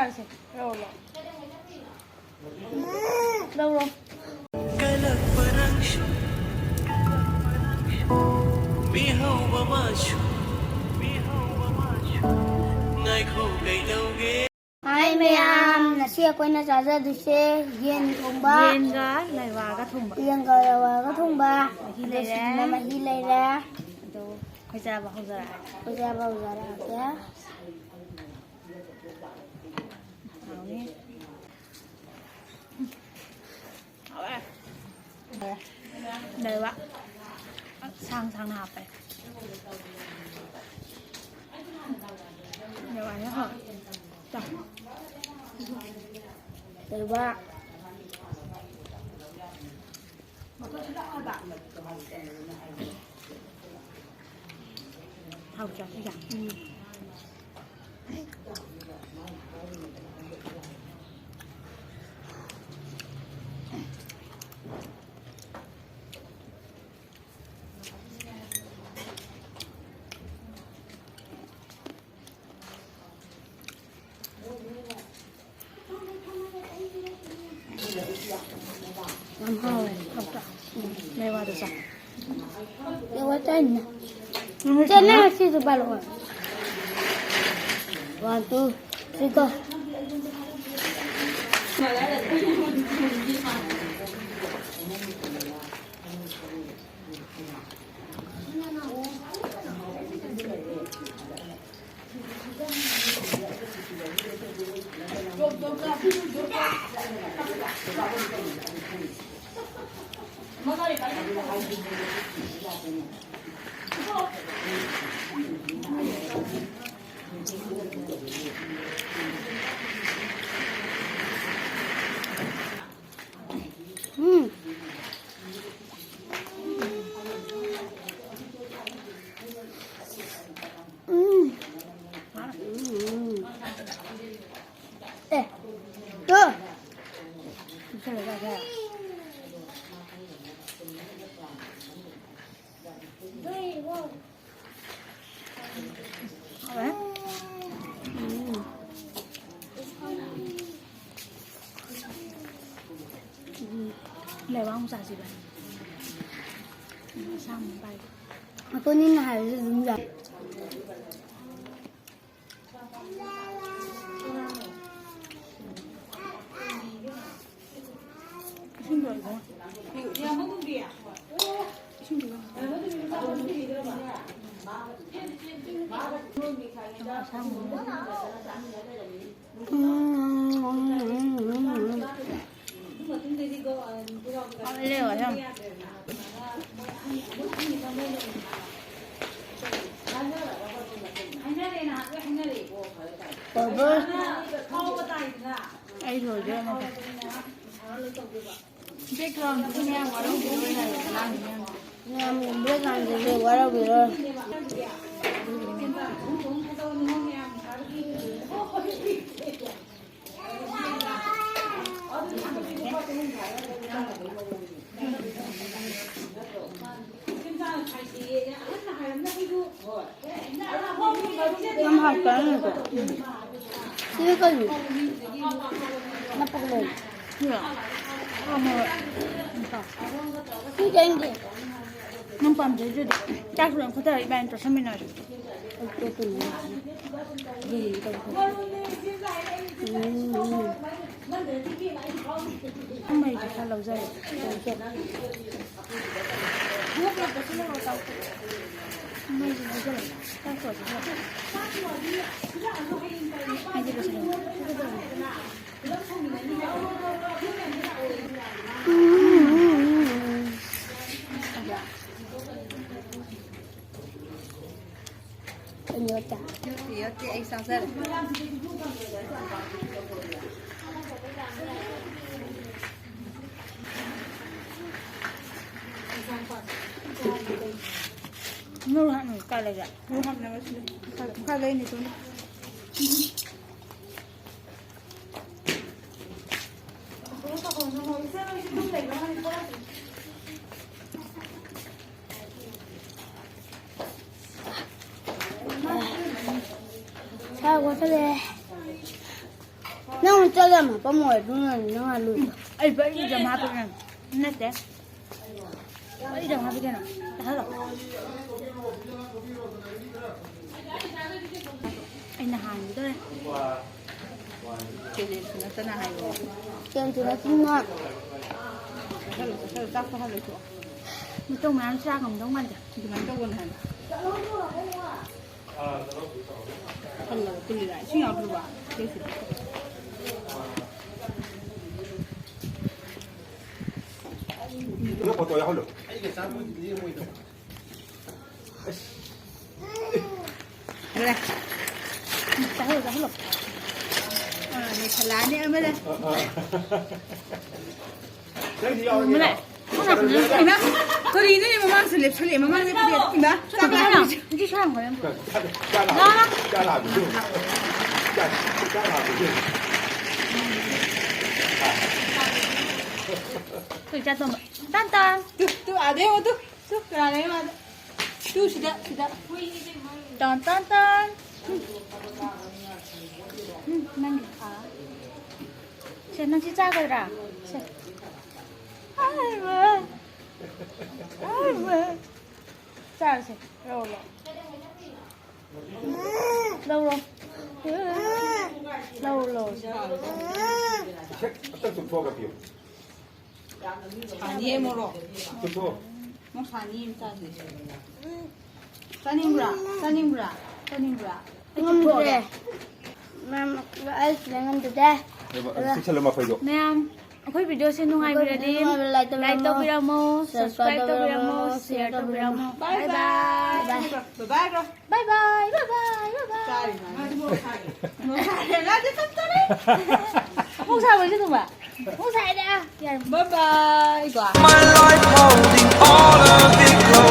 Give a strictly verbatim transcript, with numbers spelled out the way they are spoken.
ꯂꯧꯔꯣ, ꯂꯧꯔꯣ꯫ ꯂꯧꯔꯣ꯫ ꯀꯂꯛꯄꯔꯪꯁꯨ, ꯃꯤꯍꯧꯕ ꯃꯥꯁꯨ, ꯃꯤꯍꯧꯕ ꯃꯥꯁꯨ, ꯉꯥꯏꯈꯣ ꯀꯩꯗꯧꯒꯦ? ꯍꯥꯏ ꯃꯌꯥꯝ, ꯉꯁꯤ ꯑꯩꯈꯣꯏꯅ ꯆꯥꯖꯗꯣꯏꯁꯦ ꯌꯦꯟ ꯊꯣꯡꯕ꯫ ꯌꯦꯟꯒ ꯂꯩꯋꯥꯒ ꯊꯣꯡꯕ꯫ ꯌꯦꯟꯒ ꯂꯩꯋꯥꯒ ꯊꯣꯡꯕ꯫ ꯃꯍꯤ ꯑꯗꯣ ꯂꯩꯔꯦ꯫ ꯁꯤꯒꯤꯅ ꯃꯍꯤ ꯂꯩꯔꯦ꯫ ꯑꯗꯣ ꯑꯩꯈꯣꯏ ꯆꯥꯕ ꯍꯧꯖꯔꯛꯑꯒꯦ꯫ ꯑꯩꯈꯣꯏ ꯆꯥꯕ ꯍꯧꯖꯔꯛꯑꯒꯦ꯫ ꯍꯥꯎꯅꯤ꯫ ꯍꯥꯎꯔꯦ꯫ ꯂꯩꯕ ꯁꯥꯡ ꯁꯥꯡꯅ ꯍꯥꯞꯄꯦ꯫ ꯂꯩꯕ꯫ ꯍꯥꯎꯇ꯭ꯔꯥ ꯁꯤꯁꯦ? ꯎꯝ꯫ ꯌꯥꯝ ꯍꯥꯎꯋꯦ꯫ ꯍꯥꯎꯇ꯭ꯔꯥ? ꯎꯝ, ꯂꯩꯋꯥꯗ ꯆꯥꯏ꯫ ꯂꯩꯋꯥ ꯆꯥꯏꯅ꯫ ꯎꯝ꯫ ꯆꯦ, ꯅꯪ ꯁꯤꯁꯨ ꯄꯥꯏꯔꯛꯑꯣ꯫ One, two, three, go꯫ ꯆꯥꯁꯤꯕ꯫ ꯑꯁꯥꯡꯕ ꯄꯥꯏꯒꯦ꯫ ꯑꯩꯈꯣꯏꯅꯤꯅ ꯍꯥꯏꯕꯁꯨ ꯑꯗꯨꯝ ꯌꯥꯏ꯫ ꯏꯁꯤꯡꯗꯣ ꯑꯩꯉꯣꯟꯗ ꯏꯁꯤꯡꯗꯣ ꯑꯁꯥꯡꯕ꯫ ꯕꯕꯥ꯫ ꯑꯩ ꯂꯣꯏꯗꯣꯔꯦ꯫ Background ꯗꯨꯗꯤ ꯃꯌꯥꯝ ꯋꯥꯔꯧꯕꯤꯔꯣꯏ ꯍꯥꯏꯌꯣ, ꯂꯥꯡꯉꯤ ꯃꯌꯥꯝꯗꯣ꯫ ꯃꯌꯥꯝ background ꯗꯨꯗꯤ ꯋꯥꯔꯧꯕꯤꯔꯣꯏ꯫ ꯌꯥꯝ ꯍꯥꯎꯇ꯭ꯔꯥ ꯅꯪꯒꯤꯗꯣ? ꯁꯤꯗ ꯀꯩꯅꯣ? ꯅꯄꯛ ꯂꯩ꯫ ꯁꯤꯔꯣ? ꯍꯣꯏ, ꯍꯣꯏ, ꯍꯣꯏ꯫ ꯁꯤ ꯆꯪꯗꯦ꯫ ꯅꯪ ꯄꯥꯝꯖꯩꯗꯨꯗꯤ꯫ ꯆꯥꯛꯁꯨ ꯌꯥꯝ ꯈꯨꯠꯇ ꯏꯕꯥꯅꯤ ꯇꯣꯠꯁꯟꯃꯤꯟꯅꯔꯁꯤ꯫ ꯑꯩ ꯇꯣꯠꯇꯣꯏꯅꯦ꯫ ꯎꯝ, ꯎꯝ꯫ ꯅꯪ ꯃꯩꯗꯤ ꯈꯔ ꯂꯧꯖꯔꯣ꯫ ꯂꯧꯖꯔꯣ꯫ ꯃꯩꯗꯤ ꯂꯧꯖꯔꯣ꯫ ꯆꯥꯛ ꯇꯣꯠꯁꯤ ꯈꯔ꯫ ꯃꯩꯗꯤ ꯂꯧꯁꯤꯜꯂꯣ꯫ ꯌꯣꯠꯇꯦ, ꯌꯣꯠꯇꯦ, ꯑꯩ ꯆꯥꯖꯔꯦ꯫ ꯃꯔꯨ ꯍꯥꯞꯅꯕ ꯀꯥꯏ ꯂꯩꯒꯦ? ꯃꯔꯨ ꯍꯥꯞꯅꯕ ꯁꯤꯗ꯫ ꯃꯈꯥꯗ, ꯃꯈꯥꯗ ꯑꯩꯅ ꯇꯨꯝ꯫ ꯆꯥꯛ ꯋꯥꯠꯁꯜꯂꯦ꯫ ꯅꯪ ꯆꯥꯛ ꯌꯥꯝ ꯍꯥꯞꯄꯝꯃꯣꯏ, ꯑꯗꯨꯅꯅꯤ ꯅꯪ ꯑꯂꯨꯗꯣ꯫ ꯑꯩ ꯕꯔꯤ ꯌꯥꯝ ꯍꯥꯞꯄꯅꯦ꯫ ꯅꯠꯇꯦ꯫ ꯑꯩꯗ ꯍꯥꯞꯄꯤ ꯀꯩꯅꯣ? ꯇꯥꯍꯜꯂꯣ꯫ ꯑꯩ ꯅꯍꯥꯟꯒꯤꯗꯣ ꯆꯦꯂꯦꯟꯖ ꯅꯠꯇꯅ ꯍꯥꯏꯌꯣ꯫ ꯆꯦꯂꯦꯟꯖ ꯅꯠꯇꯅ꯫ ꯆꯥꯁꯜꯂꯨ, ꯆꯥꯁꯜꯂꯨ, ꯆꯥꯛꯇꯣ ꯍꯥꯟꯅ ꯂꯣꯏꯊꯣꯛꯑꯣ꯫ ꯃꯇꯧ ꯃꯌꯥꯝ ꯆꯥ ꯉꯝꯗꯧ ꯃꯥꯟꯗꯦ꯫ ꯑꯗꯨꯃꯥꯏꯅ ꯇꯧꯒꯅꯨ ꯍꯥꯏꯕ꯫ ꯍꯜꯂꯕ ꯀꯨꯂꯤꯔꯥ? ꯏꯁꯤꯡ ꯌꯥꯎꯗ꯭ꯔꯕ? ꯁꯤꯁꯦ꯫ ꯐꯣꯇꯣ ꯌꯥꯎꯍꯜꯂꯣ꯫ ꯂꯣꯏꯔꯦ꯫ ꯆꯥꯍꯜꯂꯣ, ꯆꯥꯍꯜꯂꯣ꯫ ꯑꯥ, ꯂꯣꯏꯁꯜꯂꯛꯑꯅꯤ ꯑꯃꯅ꯫ ꯅꯪꯗꯤ ꯌꯥꯎꯔꯒꯦꯔꯣ? ꯏꯃꯥ, ꯀꯔꯤꯅꯣꯅꯦ ꯃꯃꯥꯡꯁꯨ ꯂꯦꯞꯁꯜꯂꯛꯑꯦ, ꯃꯃꯥꯡ ꯂꯦꯞꯄꯗꯤ ꯏꯃꯥ, ꯆꯥꯛ ꯂꯥꯝꯃꯦ꯫ ꯆꯥꯛ ꯂꯥꯝꯃꯦ꯫ ꯆꯥꯛ ꯂꯥꯝꯃꯦ꯫ ꯆꯥꯛ ꯂꯥꯝꯃꯦ꯫ ꯆꯥꯛ ꯂꯥꯝꯃꯦ꯫ ꯑꯩꯈꯣꯏ ꯆꯥꯛ ꯊꯣꯡꯕ꯫ ꯇꯥꯟ ꯇꯥꯟ꯫ ꯇꯨ, ꯇꯨ, ꯑꯥꯗ ꯌꯦꯡꯉꯣ, ꯇꯨ꯫ ꯇꯨ, ꯀꯅꯥ ꯂꯩ ꯃꯥꯗ? ꯇꯨ, ꯁꯤꯗ, ꯁꯤꯗ꯫ ꯇꯥꯟ, ꯇꯥꯟ, ꯇꯥꯟ꯫ ꯎꯝ, ꯅꯪꯒꯤ ꯈꯥ꯫ ꯁꯦ, ꯅꯪ ꯁꯤ ꯆꯥꯒꯗ꯭ꯔꯥ? ꯁꯦ꯫ ꯑꯥꯏ, ꯃꯥ꯫ ꯑꯥꯏ, ꯃꯥ꯫ ꯆꯥꯔꯁꯦ꯫ ꯂꯧꯔꯣ, ꯂꯧꯔꯣ꯫ ꯂꯧꯔꯣ꯫ ꯂꯧꯔꯣ, ꯂꯧꯔꯣ꯫ ꯁꯦ, ꯑꯝꯇ ꯆꯨꯞꯊꯣꯛꯑꯒ ꯄꯤꯌꯨ꯫ ꯁꯥꯅꯤꯌꯦ ꯃꯣꯔꯣꯛ꯫ ꯆꯨꯞꯊꯣꯛꯑꯣ꯫ ꯃꯣꯔꯣꯛ ꯁꯥꯅꯤ ꯑꯃ ꯆꯥꯁꯦ꯫ ꯆꯥꯅꯤꯡꯕ꯭ꯔꯥ? ꯆꯥꯅꯤꯡꯕ꯭ꯔꯥ? ꯆꯥꯅꯤꯡꯕ꯭ꯔꯥ? ꯉꯝꯗ꯭ꯔꯦ꯫ ꯃꯌꯥꯝ, ꯑꯩ ꯁꯤꯗ ꯉꯝꯖꯗꯦ꯫ ꯆꯤꯛꯁꯜꯂꯣ ꯃꯈꯣꯏꯗꯣ꯫ ꯃꯌꯥꯝ, ꯑꯩꯈꯣꯏ ꯚꯤꯗꯤꯑꯣꯁꯦ ꯅꯨꯡꯉꯥꯏꯕꯤꯔꯗꯤ ꯑꯩꯈꯣꯏ ꯚꯤꯗꯤꯑꯣ ꯅꯨꯡꯉꯥꯏꯕꯤꯔꯗꯤ like like ꯇꯧꯕꯤꯔꯝꯃꯣ, ꯇꯧꯕꯤꯔꯝꯃꯣ, share share ꯇꯧꯕꯤꯔꯝꯃꯣ, ꯇꯧꯕꯤꯔꯝꯃꯣ꯫ Bye bye bye. Bye bye. Bye bye. Bye bye, bye bye, bye bye. ꯆꯥꯔꯤ ꯃꯥꯜꯂꯦ꯫ ꯃꯣꯔꯣꯛ ꯁꯥꯔꯦ꯫ ꯃꯣꯔꯣꯛ ꯁꯥꯔꯦ꯫ ꯉꯥꯗꯤ ꯆꯞ ꯆꯥꯔꯦ꯫ ꯃꯣꯔꯣꯛ ꯁꯥꯕꯩꯁꯨ ꯑꯗꯨꯝꯕ꯫ ꯃꯣꯔꯣꯛ ꯁꯥꯔꯦ꯫ ꯌꯥꯔꯦ꯫ Bye bye. ꯀꯣ꯫ My life holding all of it close.